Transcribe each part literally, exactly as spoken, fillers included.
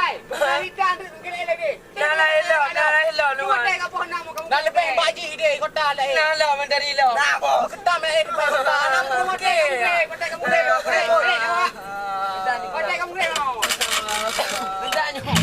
Hai, cerita tu gelek lagi. Nah, lah elok, nah, lah elok, Nuan. Cuba tengok apa nama kamu. Nah, lebih baji deh, kota lain. Nah, lah, mentari elok. Nah, bos. Kita main di kota, nama kamu deh. Kota kamu deh, bos. Kota kamu deh, bos. Kota kamu deh, bos. Kota kamu deh.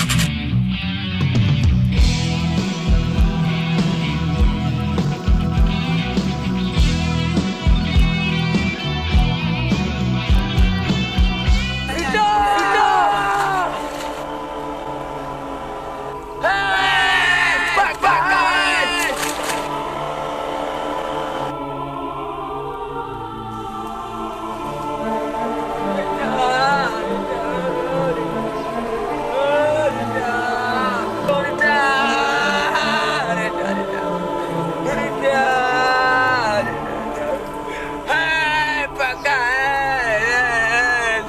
Hai, pakai! Hai!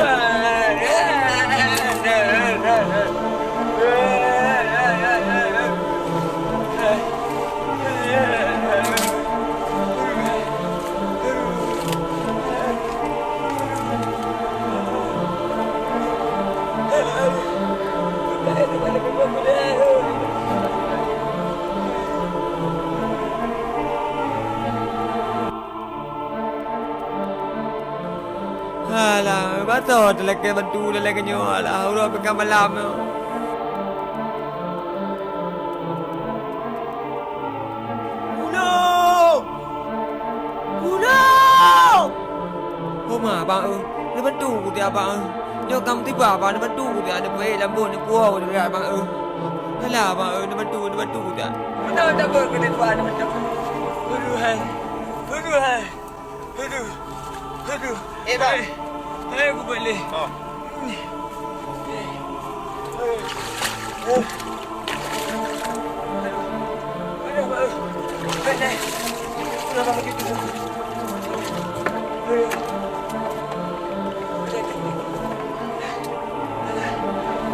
Hai! Alah, masa talakée bantu, talakée nyoe, alah, uroe pih ka malam nyoe. Tulông! Tulông! Homa, Bang, eu. Neubantu kutia, Bang, eu. Nyoe ka musibah, Bang, neubantu kutia, neupeuék lam bot, neupuwoe kutia, Bang, eu. Alah, Bang, eu, neubantu, neubantu kutia. Beutôi tabeuet keu neutuan, neubantu. Aduh, hai. Aduh, hai. Aduh. Aduh. Eh, Bang. Hai. Hai, aku balik. Oh.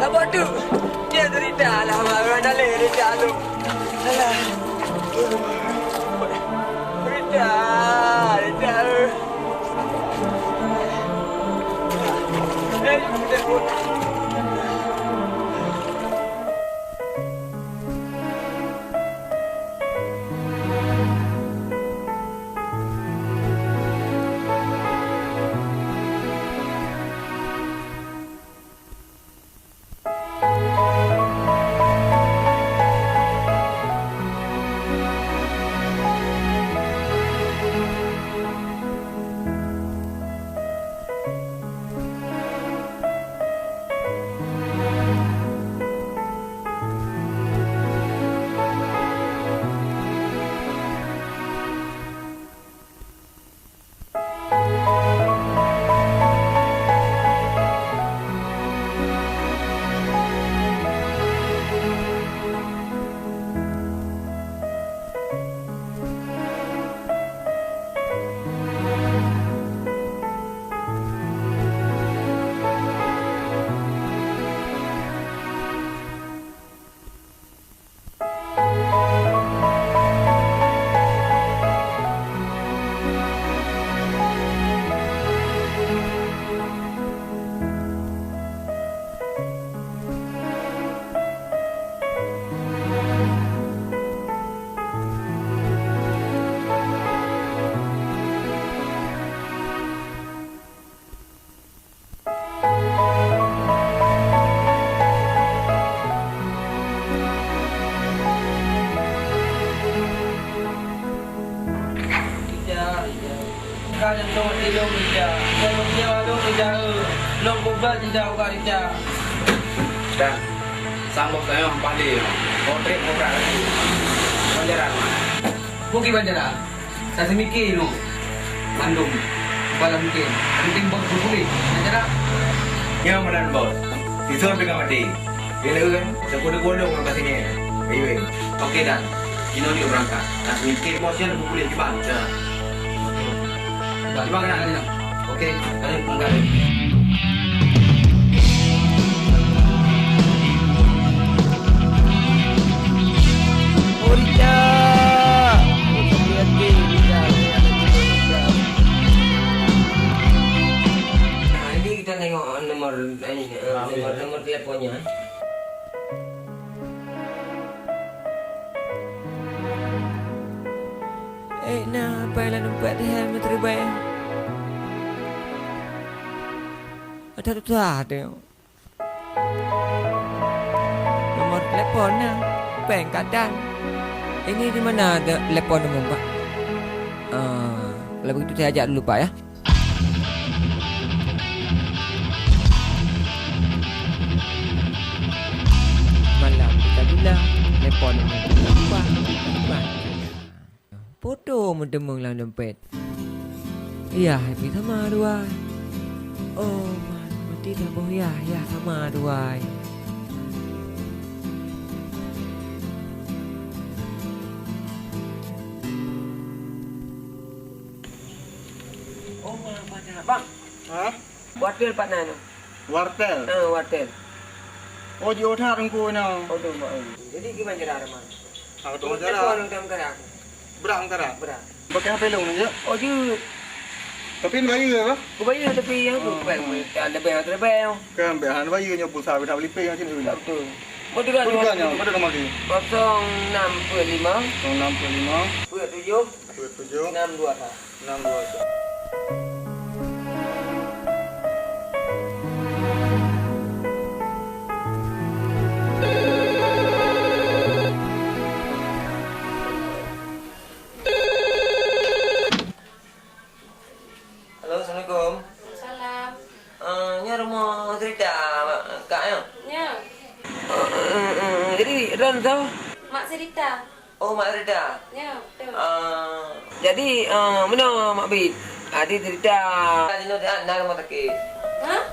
Apa tu? Dia derita lah, Mak. Orang dah leh derita tu. Alah. Derita, derita. Eh, Ija, Ija. Ka neuteuôt lé lôn, Ija. Ka neuteuôt lé lôn, Ija, eu. Lôn peugah, Ija, ubat, Ija. Dan, sambot kayong paléng, kontrak-kontrak lagi. Banjaran, Mak. Bukit Banjaran. Taseumiké nyoe mandum bala mungken. Penting bos peupuléh. Nyan cara. Nyoe meunan bos. Sison pih ka maté. Dia leueh kan? Teupeue-teupeue lôn ngon ka singoh. Ayo, eh. Oke, Dan. Jinoe jeuet beurangkat. Taseumiké bos nyan peupuléh kiban. Ya. Kiban keunan. Oke, lanjut. Murika! Eh, na, pai lam dompet hai, meuteuribèe. Ada tuha teuh. Nomor telepon na, péng ka tan. Ini di mana te-, telepon umum, Pak? Ah, kalau begitu saya ajak dulu, Pak, ya. Malam kita gula, telepon umum. Pak, Pak. Poto meuteumèe lam dompet. Yah pih sama dua. Oh, man, meuti saboh yah, yah sama dua. Oh, man, pada, Bang. Hah? Wartel pat na nyoe. Wartel? Eh, wartel. Oh, jiôh that Teungku nyoe. Oh, tu, Mak. Jadi, gimana cara, Man? Ah, tu cara. Telepon orang Mekara. Beurah Mekara? Beurah. Pakai H P lôn je? Oh, jeuet. Tapi bayeue apa? Ku bayeue, tapi yang tu, oh, baik, baik. Dah lebih, dah lebih. Kan, baik, han bayeue nyoe pulsa, dah beli pay, macam tu. Betul. Betul kan? Betul kan, ya? Betul nomor dia. Kosong enam empat lima. Kosong enam empat lima. Empat tujuh. Dua tujuh. Enam dua satu. Enam dua satu. Halo, assalamualaikum. Salam. Eh, nyoe rumoh Zrita, Kak, ya? Ya. Eh, eh, eh, eh, jadi, droeneuh soe? Mak Zrita. Oh, Mak Rida. Ya, betul. Ah, jadi, ah, meunoe Mak Bit? Adi cerita. Tadi nyoe na rumoh sakét. Hah?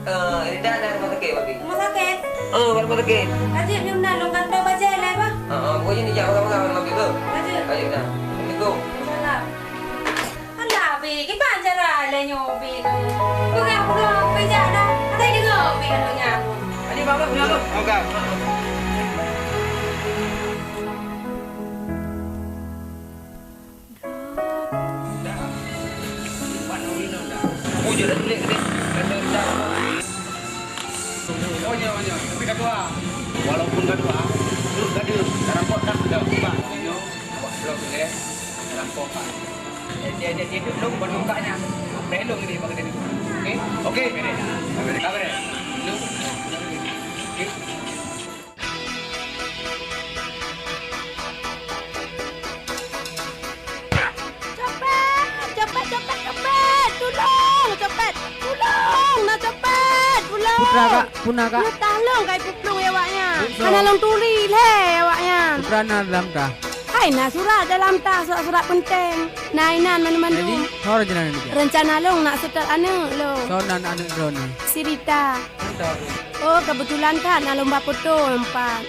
Ah, Rida na rumoh sakét, Mak Bit. Rumoh sakét? Ah, bak rumoh sakét. Ka jeuet nyoe na lôn gantoe bajèe lé, bah. Ah, ah, pokoknya ni jak pegang-pegang Mak Bit tu. Ka jeuet. Ka jeuet dah. Assalamualaikum. Salam. Alah, Bit, kiban cara lé nyoe, Bit. Peugah bunoe pih jak dah. Hana deungoe, Bit, kata nyan. Tadi bang, bang, bang. Okey. Walaupun ka tuha, terus ka deuh, ka rampok dah, dah ubah. Awak blok lé, rampok. Eh, dia, dia, dia duduk, baru buka nya. Belum ni, bagi dia duduk. Okey? Okey. Okey. Okey. Copet, copet, copet, copet! Tulông, copet! Tulông, na copet! Tulông! Peue na, Kak? Peue na, Kak? Neutalông kai peuplueng awaknyan. Peue na? Hana lôn turi lé awaknyan. Peue na dalam tah? Hai, na surat dalam tah, surat-surat peunteng. Na inan mandum-mandum. Jadi, soe rencana neuh? Rencana lôn nak seutôt aneuk lôn. Soe nan aneuk droeneuh? Si Rita. Oh, keubeutulan that na lôn ba poto teumpat.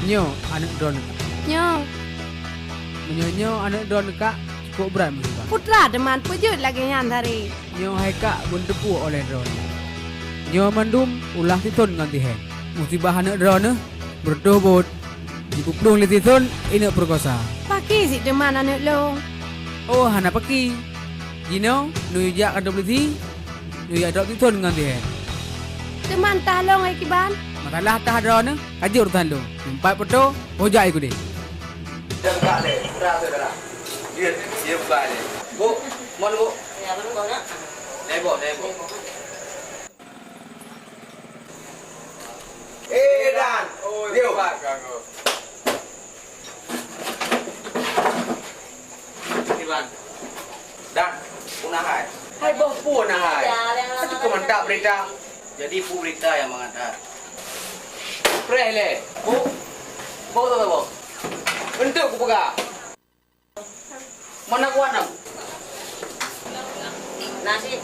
Nyoe aneuk droeneuh, Kak. Nyoe. Meunyoe nyoe aneuk droeneuh, Kak, cukôp brat meunyoe, Kak. Peue teuma, peue jeuet lagèe nyan, Sari? Nyoe hai Kak, beuneuteupeu olèh droeneuh. Nyoe mandum ulah sithôn ngon sihé. Musibah aneuk droeneuh, beureutoh bot, jipeuplueng lé sithôn, ineuk peurekosa. Pakri sit teuma aneuk lôn. Oh, hana pakri. Jinoe, neuyue jak kantô polisi, neuyue jak drop sithôn ngon sihé. Teuma tah lôn hai kiban? Masalah tah droeneuh, ka jeuet urusan lôn. Teumpat poto, ho jak ikudeh. Dia buka deh, putra saudara. Dia, dia buka deh. Bu, mohon, Bu. Ya, boleh, Bu, ya. Deh, Bu, deh, Bu. Eh, Dan. Oh, Liu. Iban. Dan, peue na hai? Hai boh, peue na hai? Ka cukôp mantap beurita. Jadi, peue beurita nyang mangat that? Preh lé. Boh. Boh, boh, boh. Eunteuk kupeugah. Mana kuah nam? Nasi.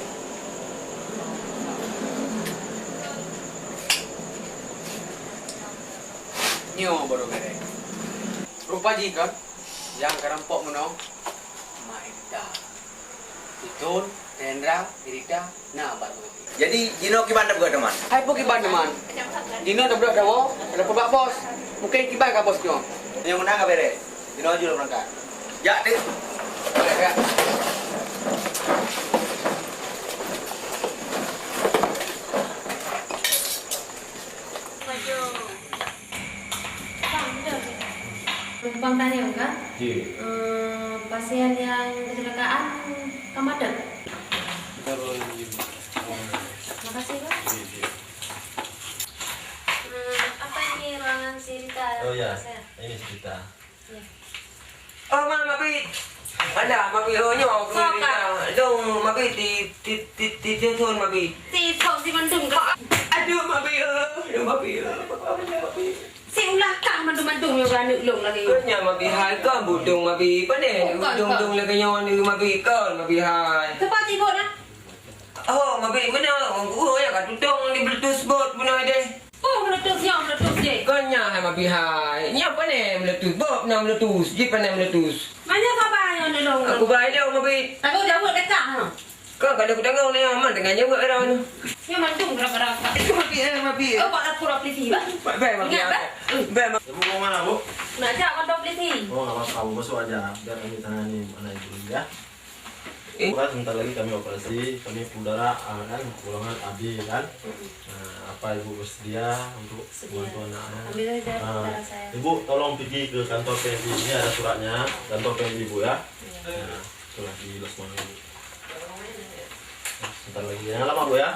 Nyoe baru beres. Rupa jih kan, nyang ka rampok meunoe, Maeda. Iton, Rendra, Irita, na baru. Jadi, jinoe kiban tapeugah teuma? Hai peue kiban teuma? Jinoe tapeugah dawa, ada peugah bos. Mungkin kiban ka bos nyoe. Nyang meunan ka beres. Jinoe aju lom beurangkat. Jak, Dik. Jak, jak. Tanyong, kan? Ji. Eh, pasien nyang kecelakaan ka madeueng? Makasih, Pak. Ji, ji. Eh, apa ini ruangan si Rita? Oh, ya. Saya? Ini si Rita. Ya. Oh, ma, mabi. Ada, mabi. Oh, nyoe aku. Soe ka? Dong, mabi, di, di, di, di, di, di, mabi. Di, sok si mandum ka? Aduh, mabi, eh. Aduh, mabi, eh. Mabi, mabi. Si ulah kah mandum-mandum nyoe aneuk lôn lagèe nyoe. Kon nyan mabi hai kon, budong mabi. Pane budong-dong lagèe nyoe ni mabi kon, mabi hai. Tepat ibu dah. Oh, mabi meunan. Oh, ya ka tutong di bluetooth bot bunoe deh. Oh, meletus nyoe, meletus deh. Kon nyan hai mabi hai. Nyan pane meletus bot, na meletus. Ji pane meletus. Manyang sabar nyoe lôn. Aku bai lôn mabi. Aku jaweueb dekat ha. Kau kada kutanggung ni, aman dengan nyawa orang. Nyoe mandum gara-gara kah. Mabi, eh, mabi. Oh, buat lapor polisi, Pak. Baik, baik, mabi. Ingat, Pak. Baik, mabi. Ibu mau mana, Bu? Nak jak kantor polisi. Oh, nggak apa-apa, Bu. Masuk aja. Biar kami tangani anak ibu dulu, ya. Eh? Bu, kan sebentar lagi kami operasi. Kami payudara, ah, kan, golongan A B, kan. Nah, apa ibu bersedia untuk bantu anaknya? Ambil aja darah saya. Ibu, tolong pergi ke kantor P M I. Ini ada suratnya. Kantor P M I, Bu, ya. Iya. Nah, surat di Losmana, Bu. Sebentar lagi. Jangan lama, Bu, ya.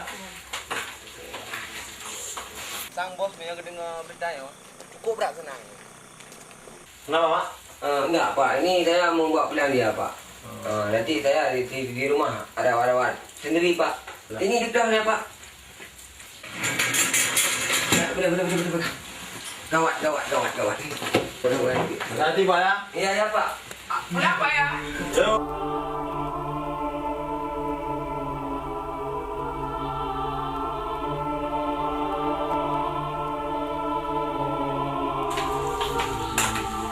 Sang bos, meunyoe geudeungoe beurita nyoe, cukup brat seunang. Kenapa, Mak? Eh, enggak, Pak. Ini saya mau buat pulang dia, Pak. Hmm. Eh, nanti saya di, di, di rumah ada rawat-rawat sendiri, Pak. Lah. Ini dudoe ya, Pak. Boleh, boleh, boleh, boleh, boleh. Gawat, gawat, gawat, gawat. Boleh, boleh. Hati-hati, Pak, ya. Iya, ya, Pak. Boleh, Pak, ya. Yo.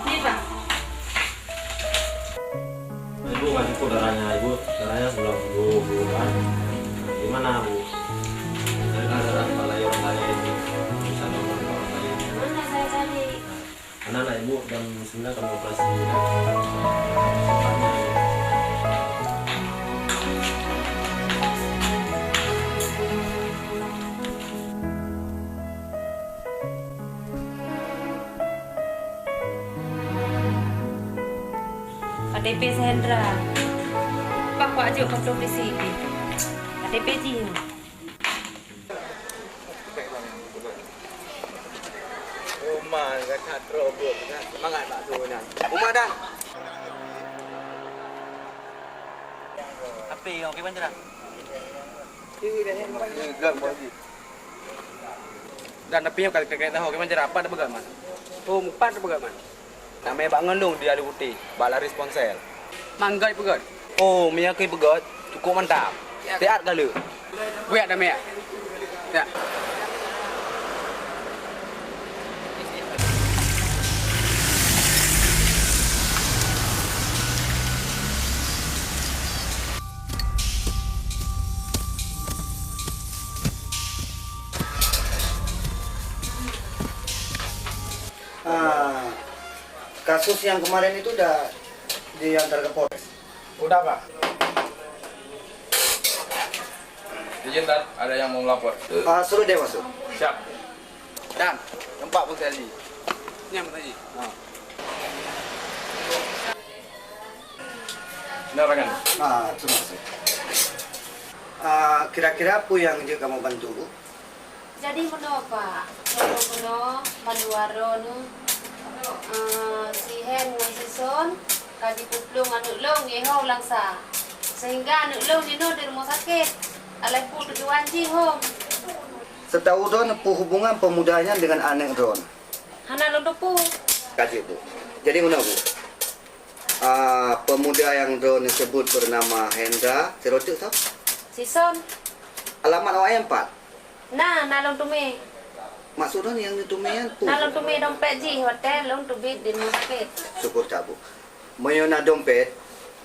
Ni, Pak. Ibu nggak cukup darahnya, Ibu. Darahnya sembilan puluh, Bu, kan. Gimana, Bu? Saya kan darah kepala orang lain. Bisa nolong orang lain. Mana saya cari? Nah, karena anak Ibu jam sembilan kami operasi, ya. Cepatnya, ya. K T P si Hendra. Pak, kuajok foto polisi pih. K T P jih. Uma, ka that robot, semangat bak su nyan. Uma dah. Api, okey, Hendra. Dan tapi nyang ka lagèe tahu, kiban cara pat tapeugah man? Oh, pat tapeugah man. Namanya Bak Ngeulung di Alue Putéh, bak laris ponsel. Manggai peugah. Oh, meunyo keu peugah, cukup mantap. Siat ka lheueh. Buyak damé. Ya. Ah, kasus yang kemarin itu udah diantar ke Polres? Udah, Pak. Izin, Tan, ada yang mau melapor. Ah, suruh dia masuk. Siap. Dan, tempat pun saya. Ni yang tadi. Ha. Nah, Rakan. Ah, terima kasih. Ah, kira-kira apa yang jeuet kamu bantu, Bu? Jadi meunoe, Pak. Meunoe, meunoe, bandua droeneuh, eh, si Hen ngon si Son ka jipeuplueng aneuk lôn ngieng ho u Langsa. Sehingga aneuk lôn jinoe di rumoh sakét. Alah peue tujuan jih hom? Setahu droeneuh peue hubungan pemuda nyan dengan aneuk droeneuh? Hana lôn teupeue. Ka jeuet, Bu. Jadi meunoe, Bu. Ah, pemuda yang droeneuh sebut bernama Hendra, sidroe teuk soe? Si Son. Alamat awak nyan pat? Na, na lôn teumé. Maksud droeneuh nyang neuteumé nyan peue? Na lôn teumé dompet jih watèe lôn teubiet di rumoh sakét. Syukur that, Bu. Meunyoe na dompet,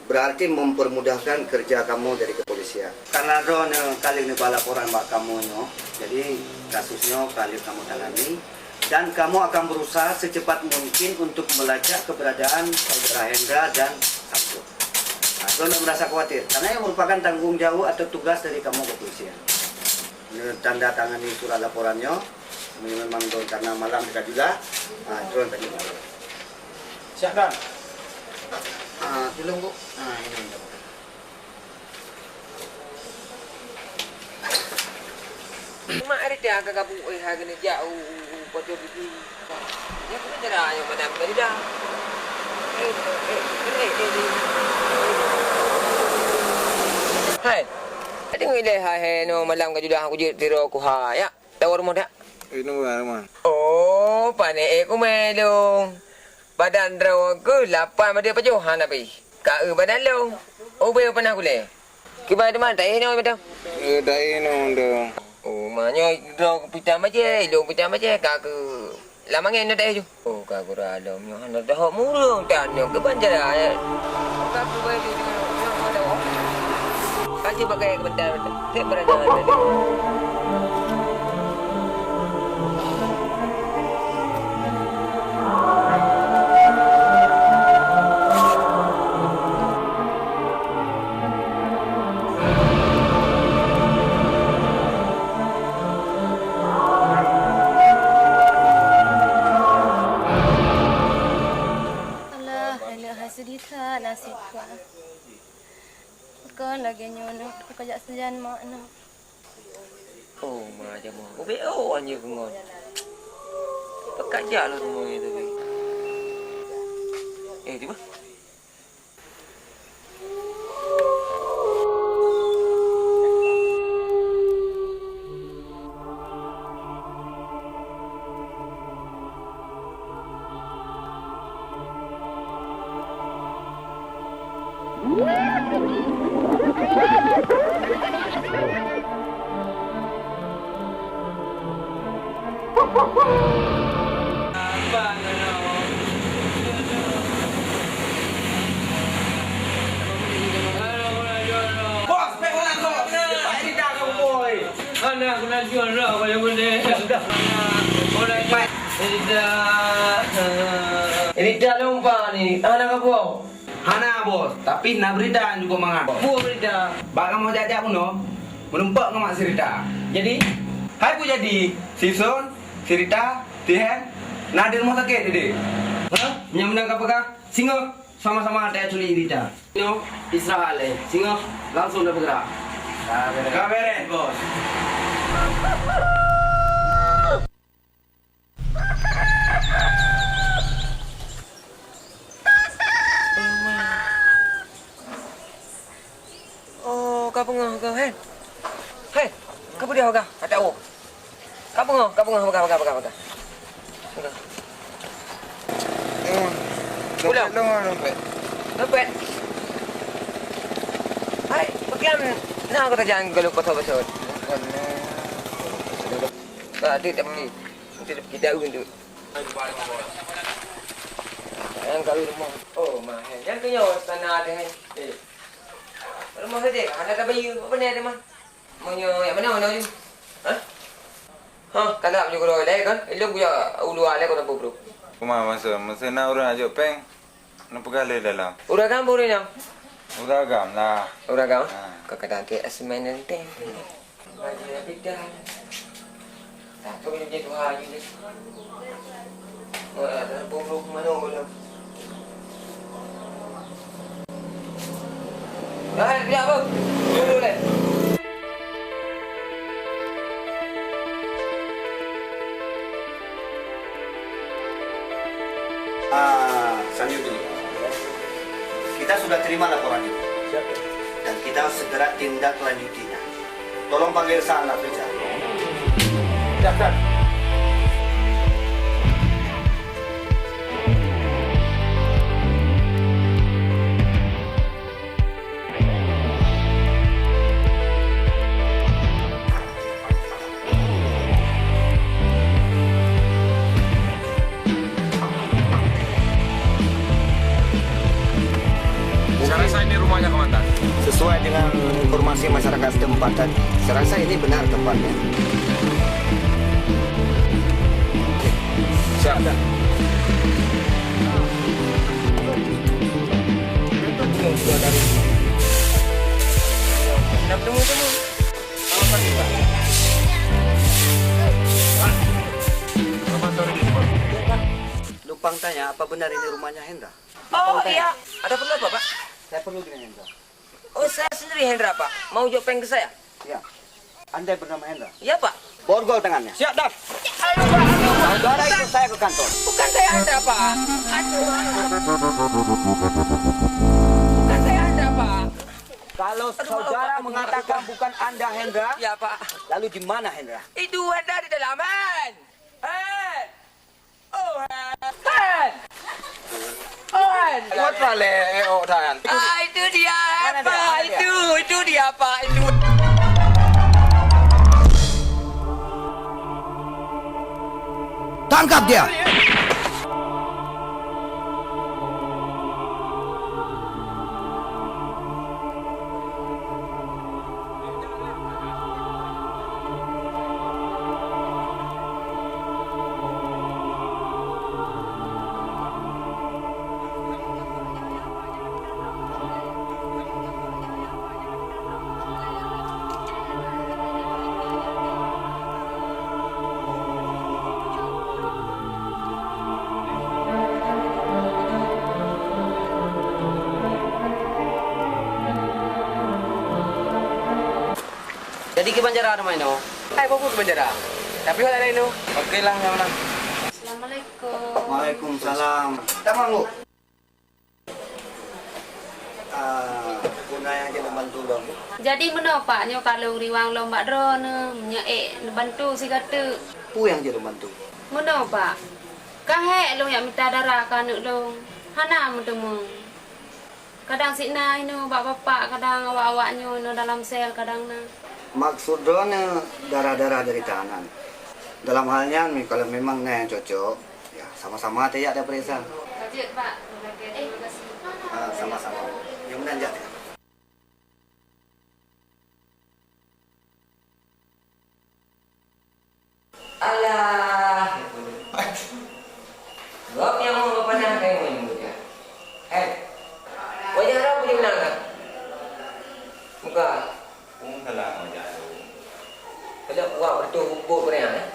berarti mempermudahkan kerja kamu dari kepolisian. Karena droeneuh ka lheueh neuba laporan bak kamoe nyoe, jadi kasus nyoe ka lheueh kamoe tangani. Dan kamoe akan berusaha secepat mungkin untuk melacak keberadaan saudara Hendra dan Samsul. Nah, droeneuh merasa khawatir, karena ini merupakan tanggung jawab atau tugas dari kamoe kepolisian. Neutandatangani surat laporan nyoe, memang droeneuh karena malam dekat juga, ah, droeneuh tadi malam. Siap, Don. Ah, tulông, Bu. Ah, ini, ini. Mak ada dah agak gabuk, eh, harga ni jak, u, u, u, pocong gigi. Ya, kena cara yang mana, mana dah. Eh, eh, eh, eh, eh, eh. Hai. Ada ngi leh, hai, hai, no, malam ka judah aku je tiro aku, ha, ya. Tahu rumah tak? Ini rumah, rumah. Oh, pané, eh, ku melong. Badan droe keuh lapan bak dia pajoh hana pi. Ka eu badan lôn. Ubé panah gulé. Kiban teuma taéh nyoe beutôi. Eh, taéh nyoe beutôi. Oh, ma nyoe droe pita macé, ilong pita macé, ka keu lam angén nyoe taéh ju. Oh, ka gura lom nyoe hana dahok murung tan nyoe keuban jalan. Ka keu bai di nyoe hana dahok. Ka jipakai keubentar-bentar. Cek beurajang tadi. Alah, elok hai seudeh that naseb kah. Kon lagèe nyoe, neuk, ka jak sijan mak, neuk. Oh, ma jamoe. Ubé, oh, anjing ngon. Pekat jak lôn rumoh nyan tapi. Eh, di mana? Bos, bèk ulang, Bos. Cepat cerita kamu, boy. Anak kena jual lah, kalau boleh. Cerita. Cerita lupa ni. Anak apa? Hana, Bos, tapi na beurita nyang cukup mangat. Peue beurita? Bak kamoe jak-jak bunoe, meurumpok ngon mak si Rita. Jadi? Hai peue jadi? Si Son, si Rita, si Hen, na di rumoh sakét jadi. Hah? Nyang meunan ka peugah? Singoh sama-sama taculi Rita. Nyoe istirahat lé. Singoh langsung dah bergerak. Ka beres, Bos. Oh, ka beungoh kah, Hen? Hen, ka beudôh kah? Ata woe. Ka beungoh, ka beungoh, peugah, peugah, peugah, peugah. Peugah. Pulang. Dompet. Dompet. Hai, peugah na kata jangan kalau pasal-pasal. Tadi tapi. Mesti kita urus tu. Yang kau rumah. Oh, mah. Yang tu nyawa sana ada, eh. Eh. Rumah saja, ada tak bayu? Apa ni ada mah? Mau nyawa yang mana mana ni? Hah? Hah, kalau aku jumpa orang lain kan? Ilok buya ulu alai kau tak bro. Kuma masa, masa nak orang ajuk peng. Neupeugah lé dalam. Uragam ureueng nyan? Uragam lah. Uragam? Ha. Ka kadang ke asmen nanti. Baju yang beda. Tak tahu dia tuha aja deh. Wah, ada buruk mana orang. Dah, dia apa? Dulu deh. Ah, Sanyudi, kita sudah terima laporan ini. Siap. Dan kita segera tindak lanjutinya. Tolong panggil Saan Nafriza. Siap, Sir. Saya rasa ini rumahnya, Komandan. Sesuai dengan informasi masyarakat setempat tadi, saya rasa ini benar tempatnya. Siap. Numpang tanya, apa benar ini rumahnya Hendra? Oh, iya. Ada perlu apa, Pak? Saya perlu dengan Hendra. Oh, saya sendiri Hendra, Pak. Mau jok péng ke saya? Ya. Anda bernama Hendra? Iya, Pak. Borgol tangannya. Siap, Dam. Aduh, Pak. Aduh, Pak. Saudara ikut saya ke kantor. Bukan saya Hendra, Pak. Aduh. Bukan saya Hendra, Pak. Kalau saudara mengatakan bukan Anda Hendra, ya, Pak, lalu di mana Hendra? Itu Hendra di dalam, Hen. Hen. Oh, Hen. Hen. Oh, Hen. Kuat balik, eh, oh, Hen. Ah, itu dia, Pak. Itu, itu dia, Pak. Itu. Tangkap dia! Jadi ke Banjara teuma inoe? Hai, bawa ke Banjara. Tapi hal lain tu. Okey lah, nyoe lah. Assalamualaikum. Waalaikumsalam. Tamong, Bu. Ah, peue na nyang jeuet lôn bantu lom? Jadi meunoe, Pak, nyoe ka lôn riwang lom bak droeneuh, meunyoe ék neubantu sigoe teuk. Peue nyang jeuet lôn bantu? Meunoe, Pak. Ka hék lôn jak mita darah keu aneuk lôn. Hana meuteumé. Kadang sinan inoe bak bapak, kadang awak-awak nyoe inoe dalam sel, kadang na. Maksud droeneuh darah-darah dari tahanan? Dalam hal nyan, kalau memang na nyang cocok, ya, sama-sama tajak tapeuriksa. Ka jeuet, Pak. Terima kasih. Ah, sama-sama. Nyang meunan jak. Alah. Gob nyang mau panas kayu menyebut ya. Eh. Wajah rau punya menang kan? Bukan. Pun salah wajah tu. Kalau buat betul hukum pernah, eh?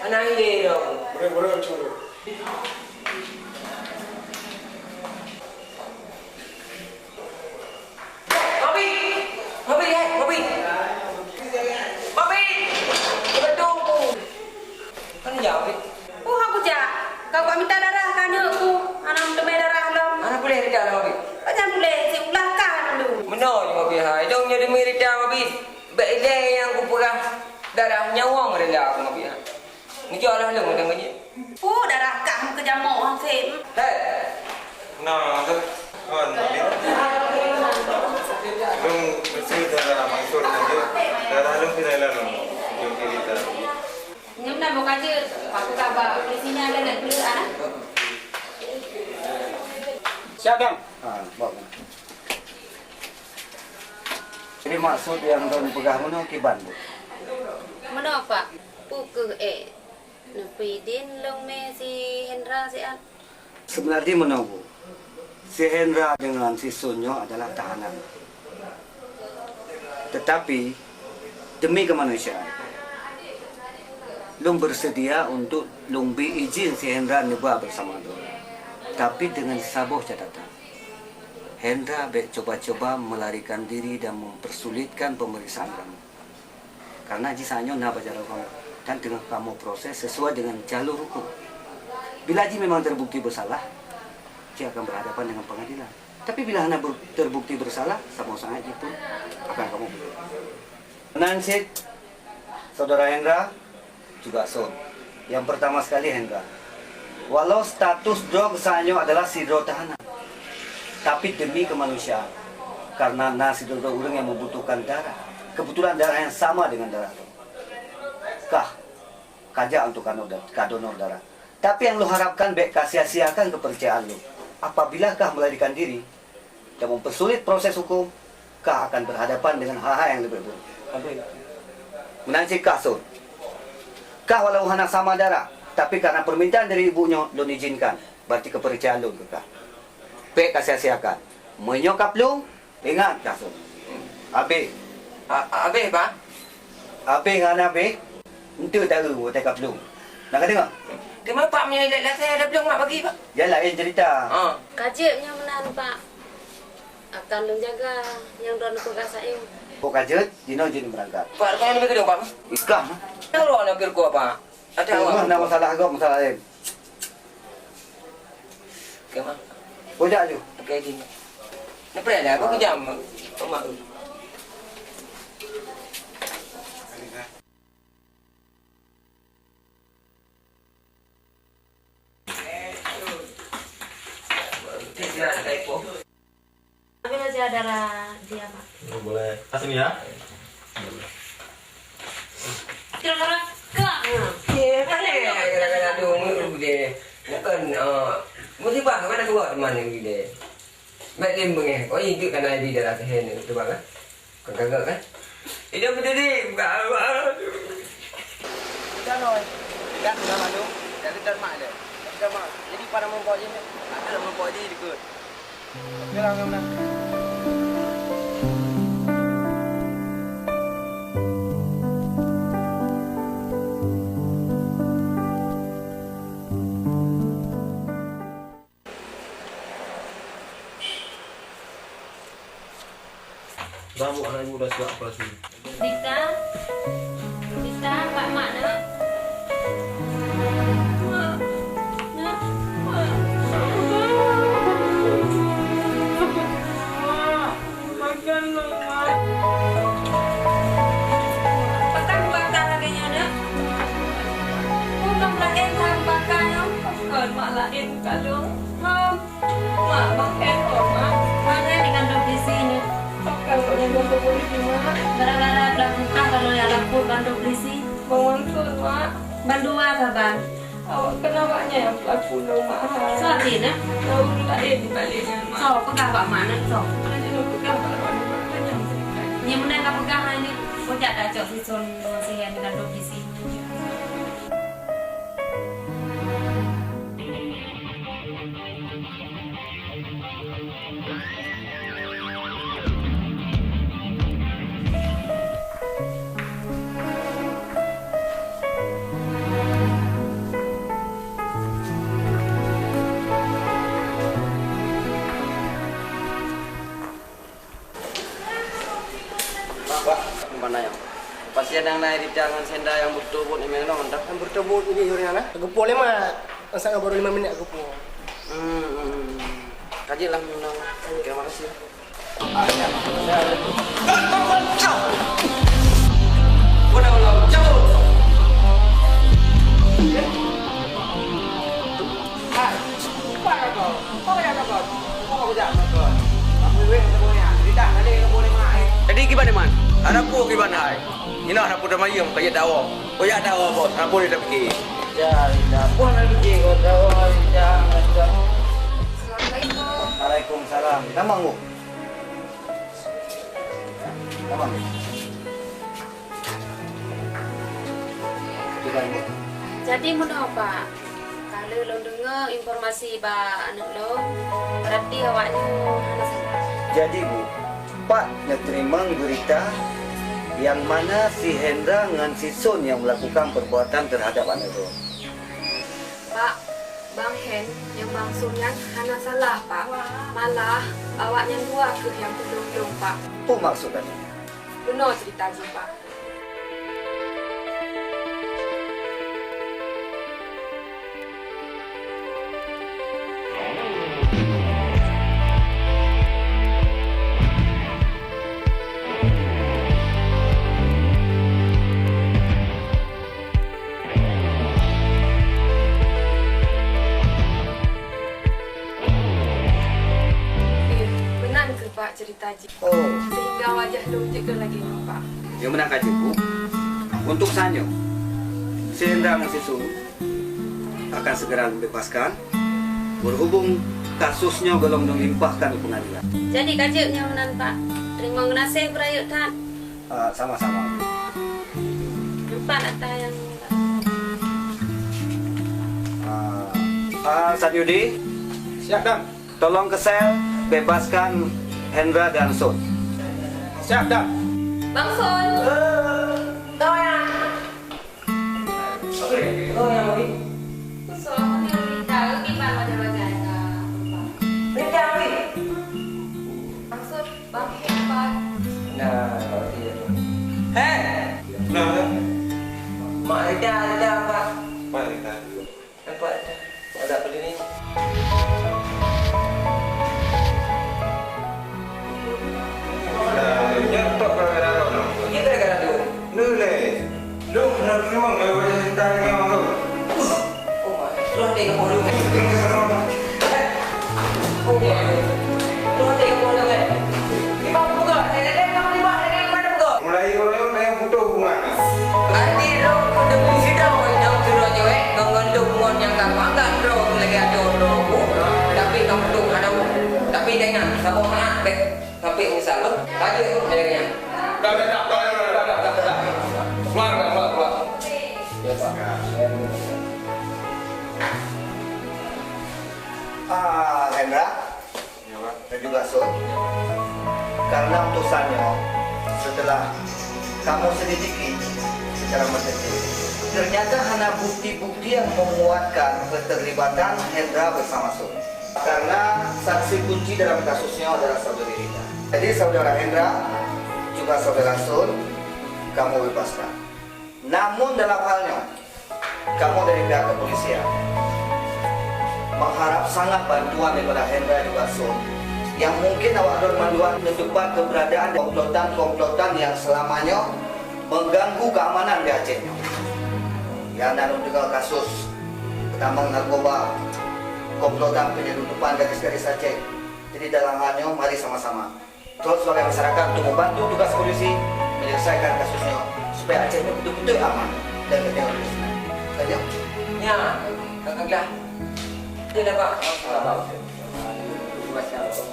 Anak ini dong. Boleh, boleh, cuba. Papi! Papi, eh, Papi! Papi! Betul. Kan jawab, Papi. Oh, aku jak. Kau buat minta darah ke aneuk ku. Aneuk teumé darah lom. Aneuk boleh reda lah, Papi. Banyak boleh, si ulah kan dulu. Meunoe, Papi, hai. Dong jadi mirita, Papi. Bèk ilèe nyang kupeugah darah nyawöng rila aku ngon pih. Neujok lah lôn deungon jih. Peue darah kah meukeujamok, Haseb? Hei! Nah, tu. Kon, Nabi. Lôn meusti darah mansur saja. Darah lôn keunan lalu. Jom kiri darah. Nyoe na boh ka jeuet. Aku ka ba polisi nyan lé lé keuluar, ah. Siap, Bang. Ha, bawa. Jadi, maksud nyang lôn peugah meunoe kiban, Bu? Meunoe, Pak. Peu kheueh ék neupeudin lôn mé si Hendra siat? Seubeunajih meunoe, Bu. Si Hendra deungon si Sun nyoe adalah tahanan. Teutapi, demi keumanusiaan, lôn beuseudia untuk lôn bri idhin si Hendra neuba beusama droe. Tapi deungon saboh catatan. Hendra bèk cuba-cuba melarikan diri dan mempersulitkan pemeriksaan kamoe. Karena jih saat nyoe na bak jaroe kamoe dan teungoh kamoe proses sesuai dengan jalur hukum. Bila jih memang terbukti bersalah, jih akan berhadapan dengan pengadilan. Tapi bila hana ber-, terbukti bersalah, saboh saát jih pun akan kamoe beuet. Meunan cit, Saudara Hendra, juga Sun. Yang pertama sekali Hendra. Walau status droe keusaat nyoe adalah sidroe tahanan, tapi demi kemanusiaan, karena na sidroe ureuëng yang membutuhkan darah, kebetulan darah yang sama dengan darah droe, kah kajak untuk ka donor darah. Tapi nyang lôn harapkan bék kasia-siakan keupeurcayaan lôn. Apabila kah melarikan diri, dan mempersulit proses hukum, kah akan berhadapan dengan hal-hal yang lebih buruk. Meunan cit kah Sun. Kah walau hana sama darah, tapi karena permintaan dari ibu nyoe lôn izinkan, berarti kepercayaan lôn keu kah. Bék kasia-siakan. Meunyoe ka plueng, ingat kah Sun. Abéh. A-, abéh, Pak? Abéh hana abéh, enteuk taeu watée ka plueng. Dah ka deungoe? Teuma Pak meunyoe ilèe lasai, ada blueng mak bagi, Pak? Ya, laén cerita. Ha. Ka jeuet nyoe meunan, Pak. Akan lôn jaga nyang droeneuh peugah saeu. Kok ka jeuet, jinoe jeuet meurangkat. Pak, kau nak pergi dong, Pak? Ikah. Tahu nak pergi, Pak? Ada awak. Mah, nak masalah agam, masalah laén. Oke, Mak. Kau jak ju. Oke, di. Nak pergi dah, aku kejam, Mak. Tapi masih ada ra-, dia, Pak. Oh, boleh. Kasih ya. Kira-kira, Kak. Ye, mana? Kadang-kadang tu, dia. Nak kan, ah, musibah, mana dua teman yang dia. Mat lem bengeh. Oh, itu kan ada di dalam sehari ni, betul, Bang, kan? Kagak kan? Ida berdiri, buka. Dah, Roy. Dah, dah maklum. Dah dekat mak dia. Dah mak. Jadi, pada mempok je ni. Ada mempok je, ikut. Oke lah, oke lah. Dah, Bu, anak ibu dah siap operasi. Dita, Dita, bak mak nak. Mak, nak, mak. Mak, makan dong, Mak. Patah bakar lagèe nyan, nak. Bukan laén sang bakar nyoe. Bukan mak laén kalon. Mak. Mak, Bang Pen, oh, Mak. Mana ni kandung polisi ni? Pakon kok nyang kandung polisi, Mak? Gara-gara dah buka kalau ya lapor kandung polisi. Bang Mansur, Mak. Ban dua ka ban. Awak kena awaknya yang pelaku no, Mak, ha. So, artinya? Tahu lain di balik nyan, Mak. So, peugah bak mana, so? Hanya nak peugah bak Mak, Mak, hanya cerita. Ni mana ka peugah ni? Kau jak dah cok si Son, si Hen kandung polisi. Pak, Pak, mana nyang? Pasien nyang na Rita ngon Senda nyang beutôi buet nyoe mantong. Nyang beutôi buet nyoe, Yuri, na? Geupuwoe lé, Mak. Masa nyoe baru lima minit geupuwoe. Hmm, hmm, hmm. Ka jeuet lah, Mak. Terima kasih. Hai, lupa dah kau. Jadi kiban, Iman? Ada peue kiban hai? Inoe ada peue tamayeueng, ka jeuet dawa. Kujak dawa, Bos. Ada peue tapike? Ya, ya. Peue tapike, kau dawa, ya, ya. Assalamualaikum. Waalaikumsalam. Nama, Bu? Nama, Bu? Jadi meunoe, Pak, ka lheueh lôn deungoe informasi bak aneuk lôn, berarti awaknyoe hana salah. Jadi, Bu, Pak neuteurimong beurita nyang mana si Hendra ngon si Sun nyang meulakukan peurbuatan teuhadab aneuk lôn. Pak, Bang Hen nyang maksud nyan hana salah, Pak. Malah, awaknyan dua kheueh nyang peulom-lom, Pak. Peue maksud gata nyan? Meunoe ceurita jih, Pak. Meunan kheueh, Pak, ceurita jih. Oh. Sehingga wajah lôn jeuet keu lagèe nyoe, Pak. Ya, meunan ka jeuet, Bu. Untuk saat nyoe, si Hendra ngon si Sun akan segera dibebaskan, berhubung kasus nyoe gohlom lôn limpahkan u pengadilan. Jadi ka jeuet nyoe meunan, Pak. Teurimong geunaséh beurayeuk that. Ah, sama-sama. Empat ata nyang, ah, ah, Satyudi. Siap, Dan. Tolong ke sel, bebaskan Hendra dan Sun. Siap, Dan. Bang Sun. Tolong. Oke, oh, yang ini. Hei! Kenapa? Mak Rita ada apa? Mak Rita. Nampak ada berdiri. Nah, nyan tok gara-gara tu. Iya, gara-gara tu. Lu leh. Lu kena terima kalau boleh cerita dengan orang tu. Oh, my. Lu ada yang bodoh, kan? Oh, my. Lu ada yang bodoh, kan? Di bawah pukul. Nenek-nenek kamu di bawah, nenek-nenek mana pukul? Mulai royong dan putus hubungan. Berarti droe keuneuk bri sidroe nyang sidroe nyoe, eh, ngon, ngon lôn ngon nyang ka kuanggap droe lagèe adoe droe ku, tapi ka meutueng hana u. Tapi ingat, saboh mangat bèk sampai menyesal, beuh. Lanjut, eh, ya. Dah, dah, dah. Keluar, keluar, keluar. Ya, Pak. Ah, Hendra. Ya, Pak. Dan juga Sun, karena utusan nyoe, setelah kamoe selidiki secara mendalam, ternyata hana bukti-bukti yang menguatkan keterlibatan Hendra bersama Sun. Karena saksi kunci dalam kasus nyoe adalah saudari Rita. Jadi, saudara Hendra juga saudara Sun, kamoe bebaskan. Namun, dalam hal nyoe, kamoe dari pihak kepolisian mengharap sangat bantuan daripada Hendra juga Sun, yang mungkin awak droe mandua neutupat keberadaan komplotan-komplotan yang selama nyoe mengganggu keamanan di Aceh nyoe. Yang na lôn deungo kasus peutamong narkoba, komplotan penyelundupan gadis-gadis Aceh. Jadi, dalam hal nyoe, mari sama-sama Droe sebagai masyarakat untuk membantu tugas polisi menyelesaikan kasus nyoe supaya Aceh nyoe betul-betul aman dan geutanyoe leubeh seunang. Ka nyoe? Nyan, ka, ka glah. Dia dah, Pak. Terima kasih.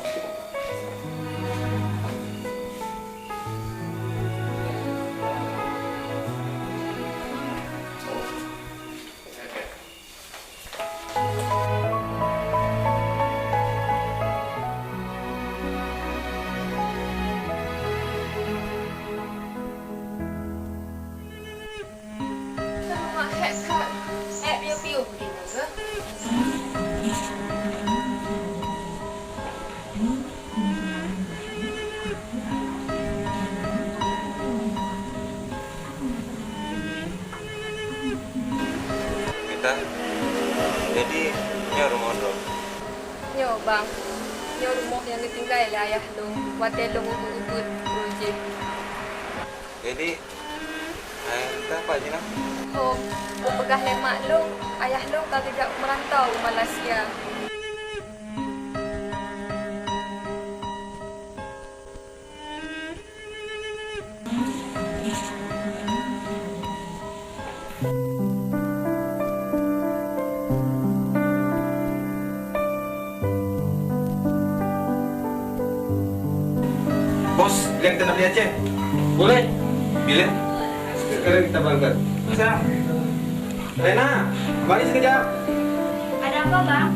Mak, hék that, ék piôh-piôh beudôh nyoe. Mita, jadi nyoe rumoh droe? Nyoe, Bang. Nyoe rumoh nyang geutinggai lé ayah lôn watée lôn ubit-ubit uroe jih. Jadi, ayah Mita pat jih na? Hom, beupeugah lé mak lôn, ayah lôn ka geujak meurantau u Malaysia. Bos, bila kita nak pergi Aceh? Boleh. Bila? Sekarang kita berangkat. Siap. Rena, mari sekejap. Ada apa, Bang?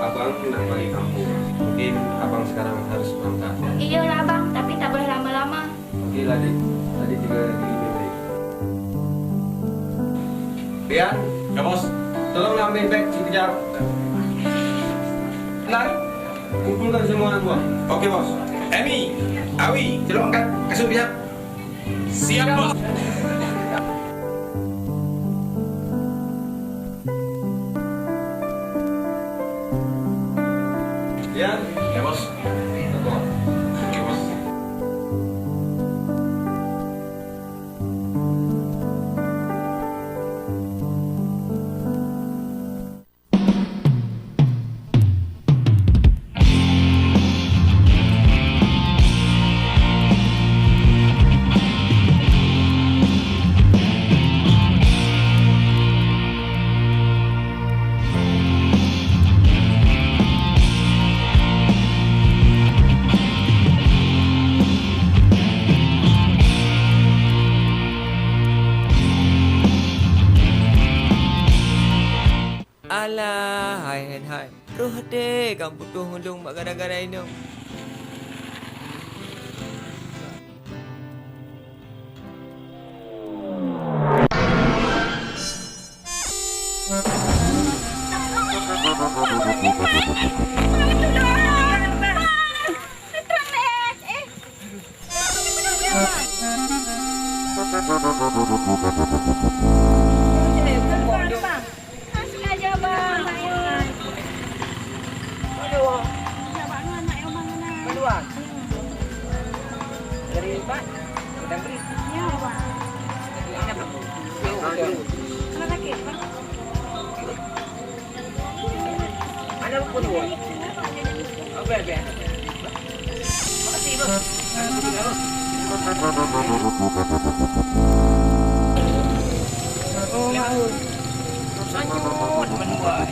Abang nak balik kampung. Mungkin abang sekarang harus berangkat. Iyalah, Bang, tapi tak boleh lama-lama. Oke lah, Dik. Tadi juga di baik. Rian? Ya, Bos. Tolonglah ambil beg sekejap. Lan, kumpulkan semua anak buah. Oke, Bos. Emi, Awi, tolong angkat kasut sekejap. Siap, Bos. Ya. Ya, Bos. Oke, Bos. Alah, hai hen hai. Roh até ka putôh ulôn bak gara-gara inong. Sengaja, Bang. Aduh. Sengaja, Bang, anak yang mana? Keluar. Dari Pak? Dari Negeri? Ya, Bang. Mana sakit, Bang? Ada pun, Bu. Oke, oke. Makasih, Bu. Oh, Maul. Sanjut menua.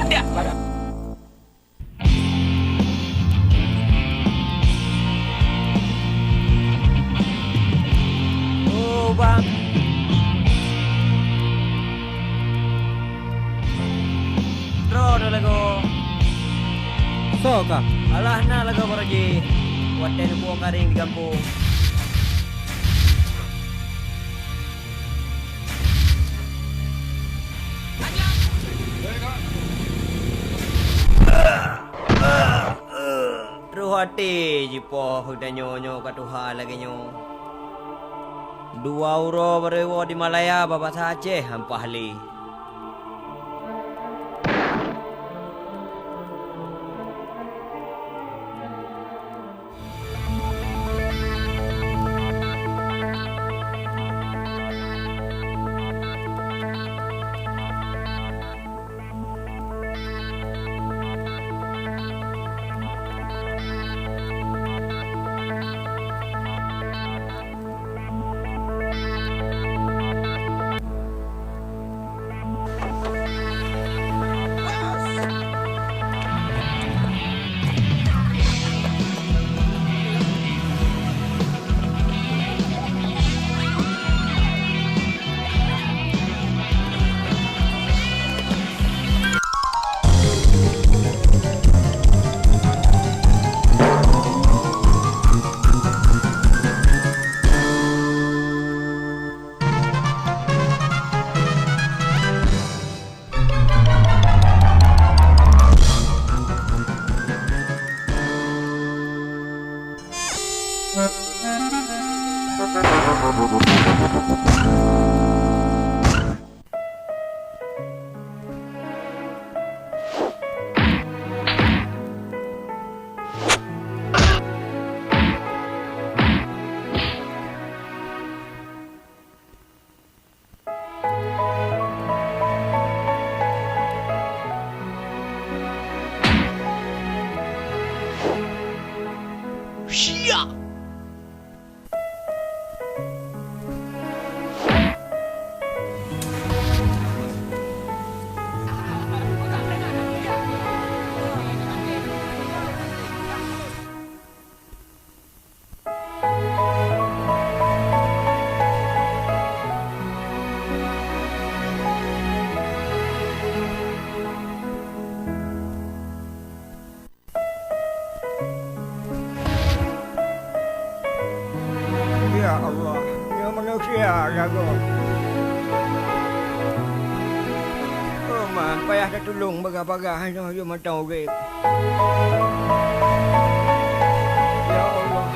Ada barang. Oh, Bang. Droe na lagoe. Soe kah? Alah na lagoe baroe jih. Watèe neupuwoe karéng di gampông. Troh até jipoh geutanyoe nyoe ka tuha lagèe nyoe. Dua uroe barô iwoe di Malaya, babah sa Aceh hampah lé. Siap! Ya Allah, nyoe manusia lagoe. Oh, man, payah tatulông bagah-bagah nyoe yue mantong udép. Ya Allah.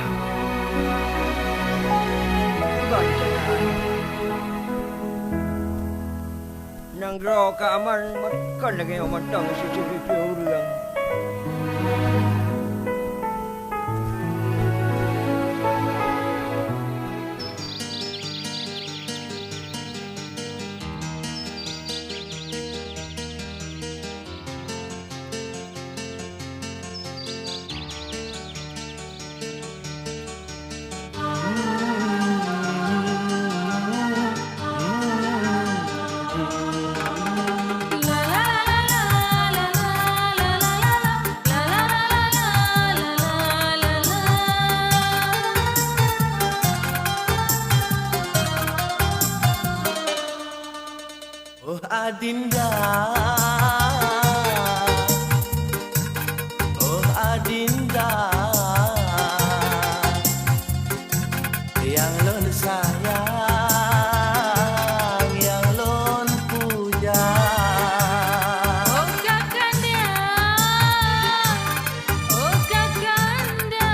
Iban ceunakan. Nanggroe ka aman, kon lagèe nyoe mantong siteubiet ureueng. Oh adinda, oh adinda, nyang lôn sayang, nyang lôn puja. Oh kakanda, oh kakanda,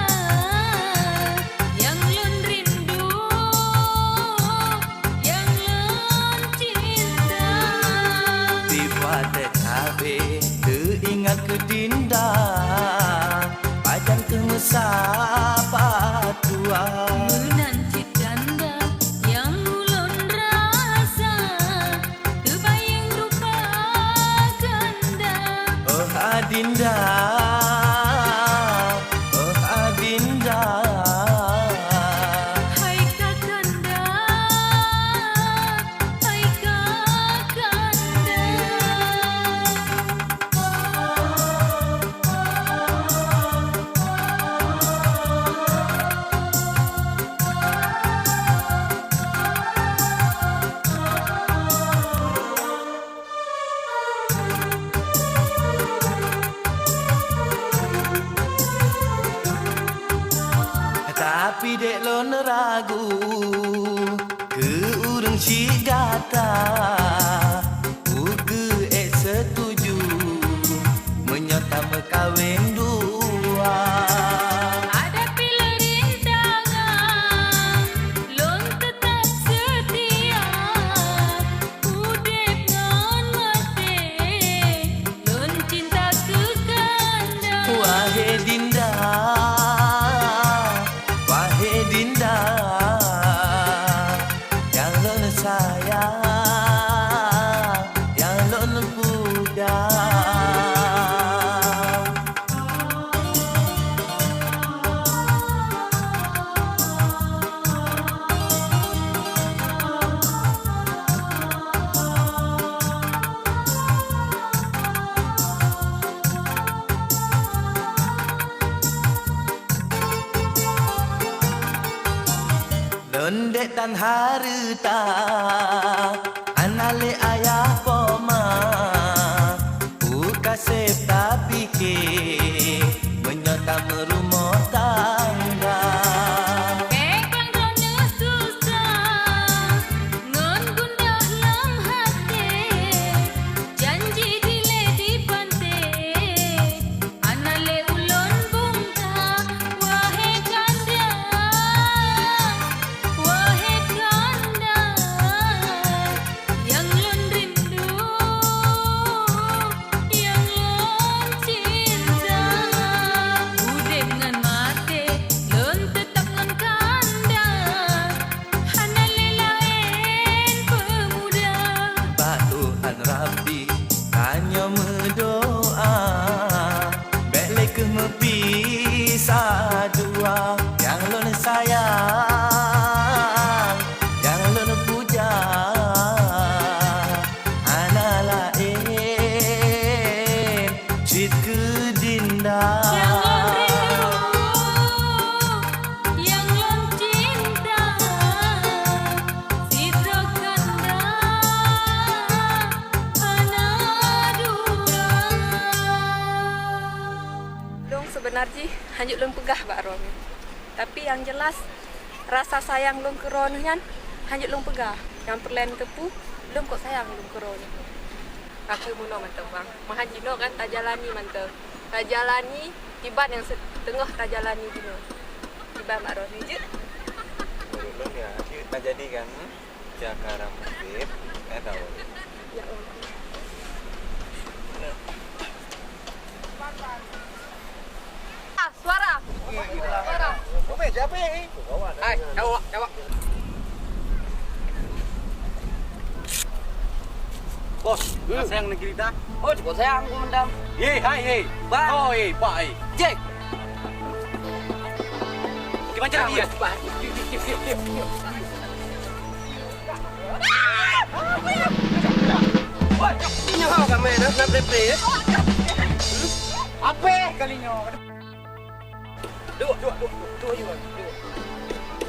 nyang lôn rindu. Meunan cit kanda nyang ulôn rasa, teubayang rupa kanda. Oh Adinda, oh Adinda. Hai kakanda, hai kakanda. Tapi dek lôn ragu keu ureueng syik gata, ukeue ék seutuju meunyoe tameukawen dua. Hadapi lé rintangan, lôn teutap seutia. Udép ngon maté, lôn cinta keu kanda. Wahé Dinda, wahé Dinda, nyang lôn sayang, nyang lôn puja. Lôn dék tan hareuta, hana lé ayah po ma, uka sép tapike meunyoe tameurumoh tangga. Bék bang droeneueh susah ngon gundah lam haté, janji dilée di panté. Hana lé ulôn bungkah, wahé kanda, wahé kanda, nyang lôn rindu, nyang lôn cinta. Udép ngon maté, lôn teutap ngon kanda. Hana lé laén peumuda. Bak Tuhan Rabbi tanyoe meudoa, bék lé kheueh meupisah dua. Nyang lôn sayang, nyang lôn puja, hana laén cit keu Dinda. Nyang lôn rindu, nyang lôn cinta, sidroe kanda hana dua. Lôn seubeuna jih hanjeuet lôn peugah bak droeneuh. Tapi nyang jeulaih, rasa sayang lôn keu droeneuh nyan hanjeuet lôn peugah. Nyang peureulée neuteupeu, lôn kok sayang lôn keu droeneuh. Ka kheueh meunoe mantong, Bang. Meuhan jinoe kan tajalani mantong. Tajalani kiban nyang se-, teungoh tajalani jinoe. Kiban bak droeneuh jeuet. Ulôn ya, jeuet tajadi kan, hmm? Cakara mungkin, eh, tahu. Ya Allah. Ah, suara. Suara. Hai, jawab, jawab. Bos, hmm. Sayang negeri ta. Oh, cukup sayang aku mendam. Ye, hai, ye. Bang. Oh, ye, Pak, ye. Jack. Gimana cara dia? Nyoe ka main, nak, nak play-play, eh? Apa kali nyoe? Duh, duh, duh, duh, duh, duh, duh.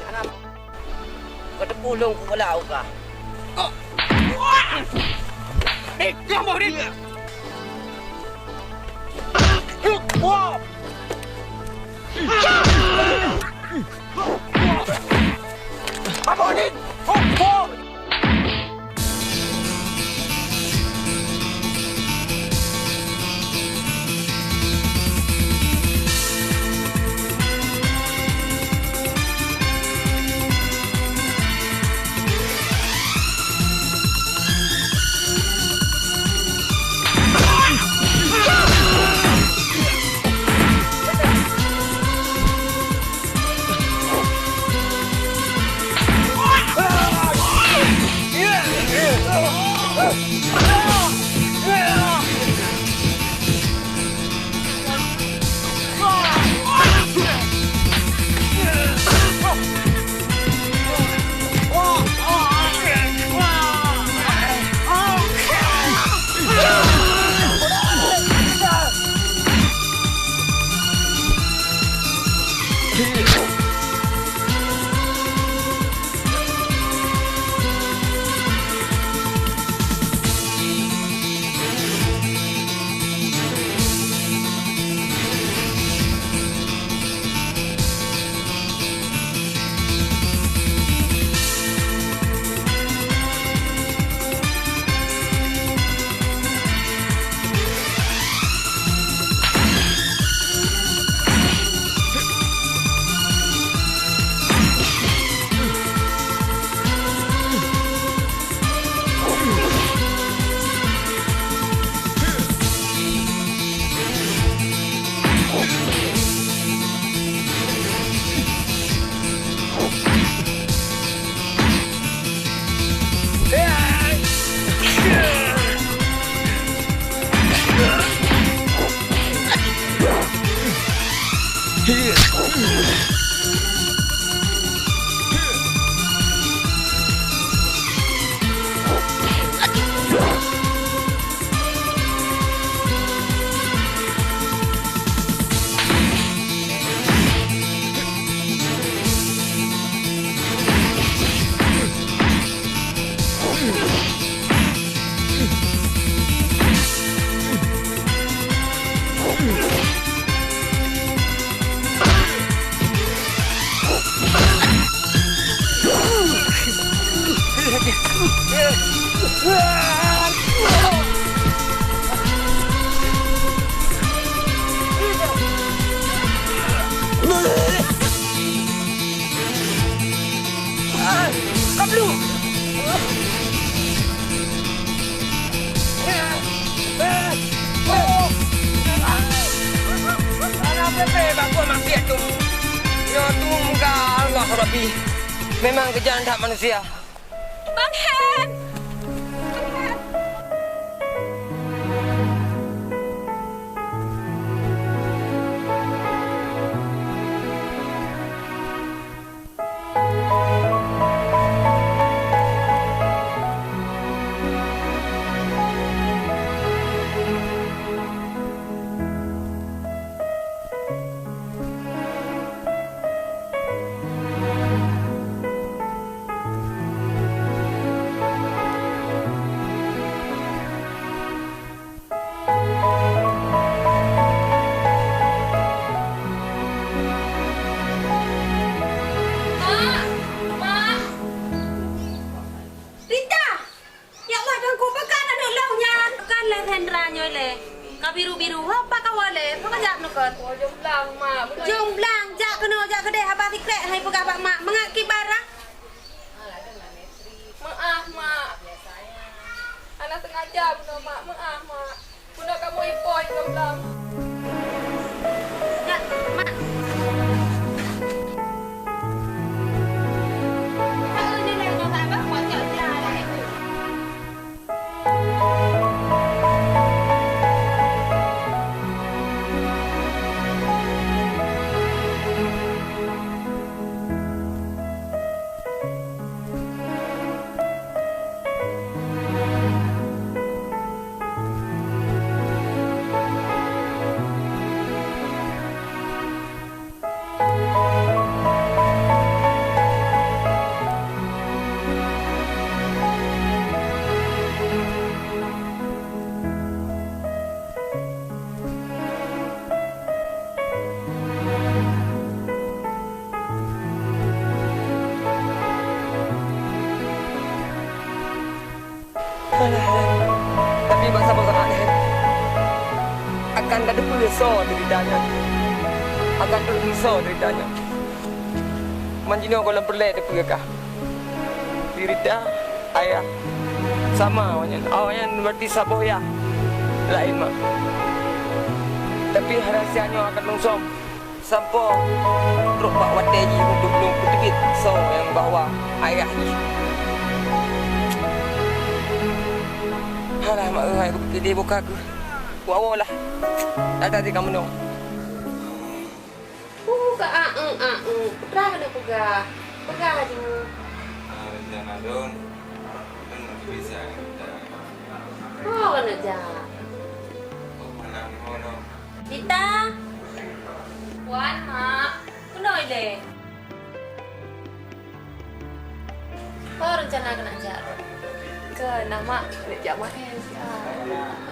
Anak. Kau tepuk long kepala aku kah? Eh, kau mau ni? Wah! Alah, peue-peue bak gua maksiat tu. Nyoe tu muka Allah Rabbi. Memang kejam that manusia. Bang Hen! Bang Hen! Mak! Mak! Rita! Ya Allah, Tuhanku, pakon aneuk lôn nyan? Pakon lé Hendra nyoe lé? Ka biru-biru, ho pat kawoe lé? Pakon jak nukon? Oh, jomblang, Mak. Jomblang, jak keunoe, jak keudeh, haba sikrek hai peugah bak mak. Mangat kiban rah. Meu'ah, Mak. Hana sengaja bunoe, Mak. Meu'ah, Mak. Bunoe kamoe ipoh i gomblang. Nyak, Mak. Alah, Hen. Tapi bak saboh saát, Hen, akan tateupeue soe deurita nyan. Akan tateupeue soe deurita nyan. Man jinoe gohlom peureulée teupeue kah. Deurita ayah sama awaknyan. Awaknyan berarti saboh yah laén, Mak. Tapi rahsia nyoe akan lôn som sampoe trok bak watée jih untuk lôn peuteubiet soe nyang bahwa ayah jih. Alah, Mak, hai kupike deh boka keuh. Kuwoe lah. Ata di kamoe nyoe. Uh, ka aeng, aeng. Peue keuneuk peugah? Peugah laju. Ah, rencana lôn, lôn hana bisa nyan. Oh, keuneuk jak. Oh, mana mau dong? Dita. Wan, Mak. Keunoe ilée. Peue rencana keuneuk jak? Keuneuk, Mak, keuneuk jak maén siat.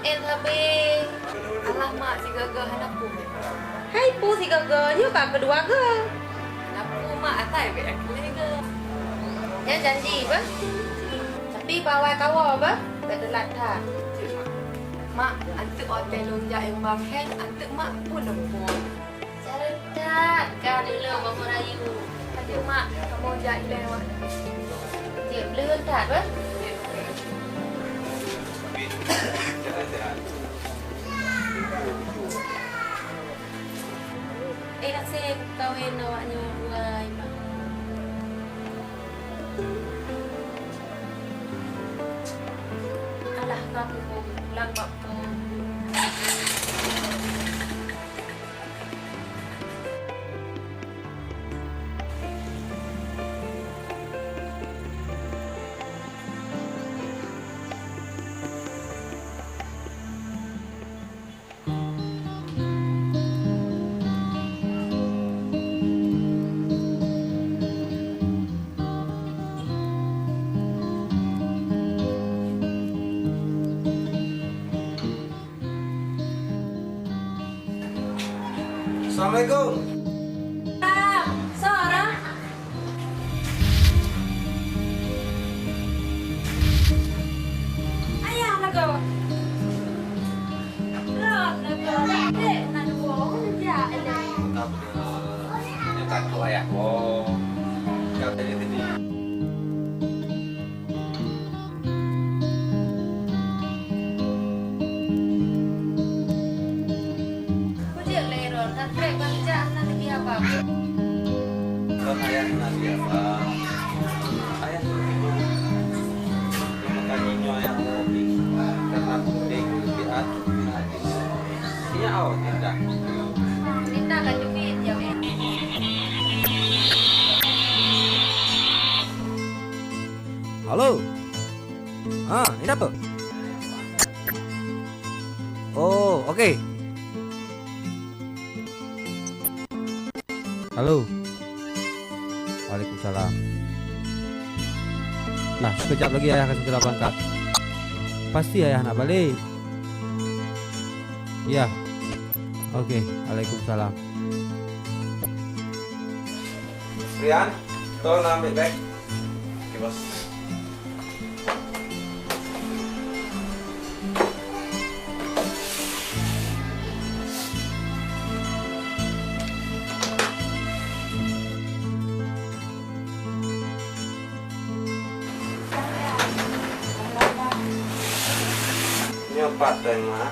Maén sabe. Alah, Mak, sigoe-goe hana peue. Hai peue sigoe-goe, nyoe ka keudua goe. Hana peue, Mak, asai bèk lagèe goe. Nyan janji beuh. Tapi bak awai kawoe beuh, bèk teulat that. Mak, anteuk watèe lôn jak nyang bak Hen, anteuk Mak pun lôn phôn. Carông that ka deuh lom Amoe rayeuk. Adak Mak, kamoe jak ilèe, Mak. Jeuet, lheueh that, bah. Eh, aséng kawen awak nyoe dua, Mak. Alah, ka kuphom, pulang bak phom. Assalamualaikum. Ah, Sarah. Halo. Ha, ini apa? Oh, oke. Halo. Waalaikumsalam. Nah, sekejap lagi ayah akan segera berangkat. Pasti ayah nak balik. Ya. Oke, waalaikumsalam. Rian, tolong ambil beg. Oke, Bos. Nyoe pat-, Mak.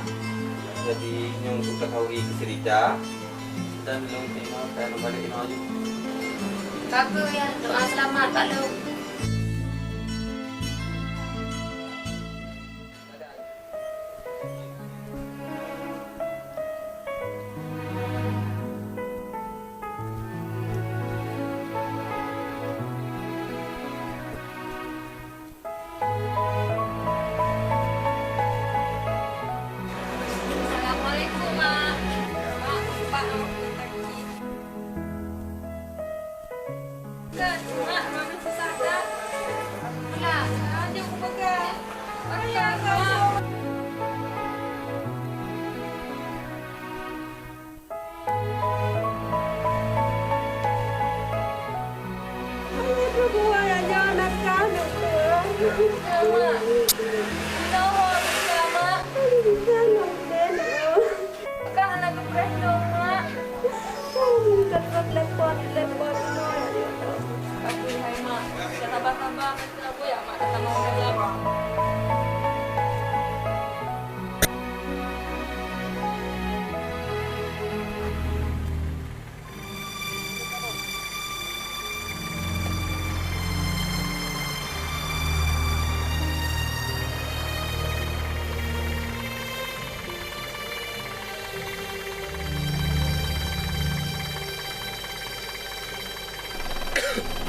Jadi, nyoe untuk ketahui kecerita. Dan lôn tengok dan balik lima ju. Ka keuh ya, doa selamat bak lôn. Assalamualaikum, Mak. Mak, Mak, Mak, Mak, Mak. Kan, Mak, Mak, susah dah. Mak, lanjut ke pegang. Pegang, Mak.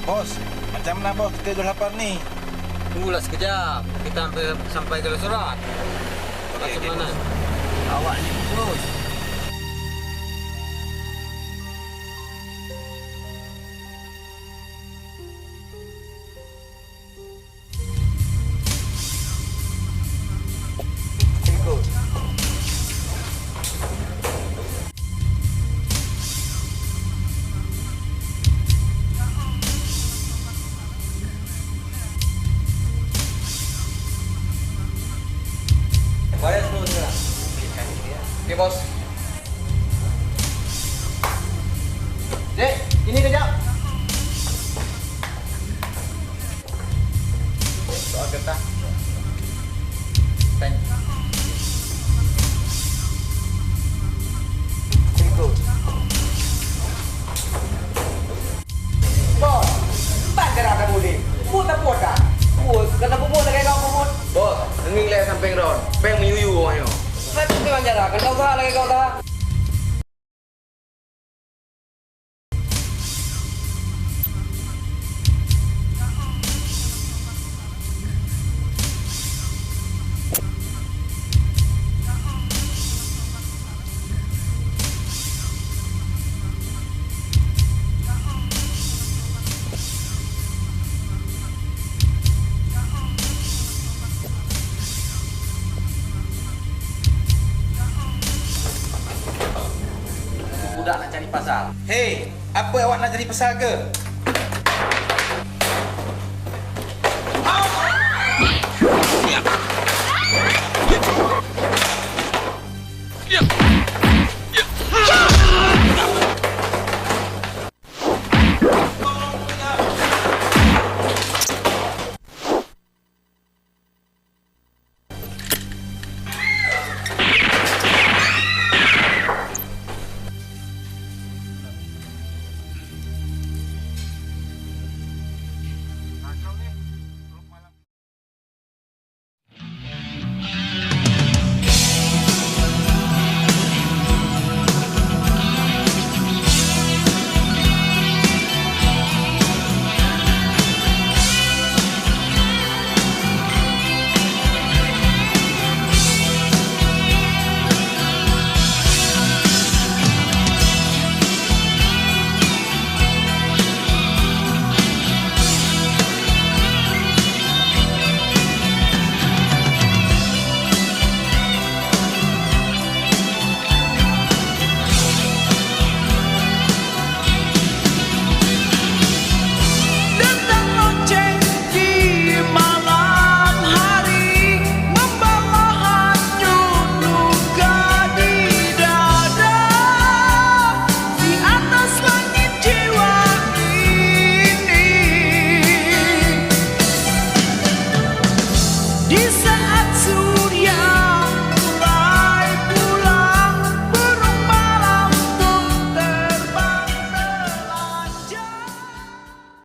Bos, macam mana, Bos? Kita udah lapar nih. Tunggulah sekejap, kita sampai, sampai ke restoran. Oke, oke, Bos. Awak ni terus. Bayar dulu sekarang. Oke, Bos. Dek, sini kejap. Soal kertas. Pen. Sini, Bos. Bos, empat cara kamu ni. Buat apa dah? Bos, kata bubur lagi kau bubur. Bos, nengik lé sampéng ron. Péng meuyuyu awaknyoe. Saya tu memang jarak. Kan kau usaha lagi kau usaha. Budak nak cari pasal. Hei, apa awak nak cari pasal ke? Di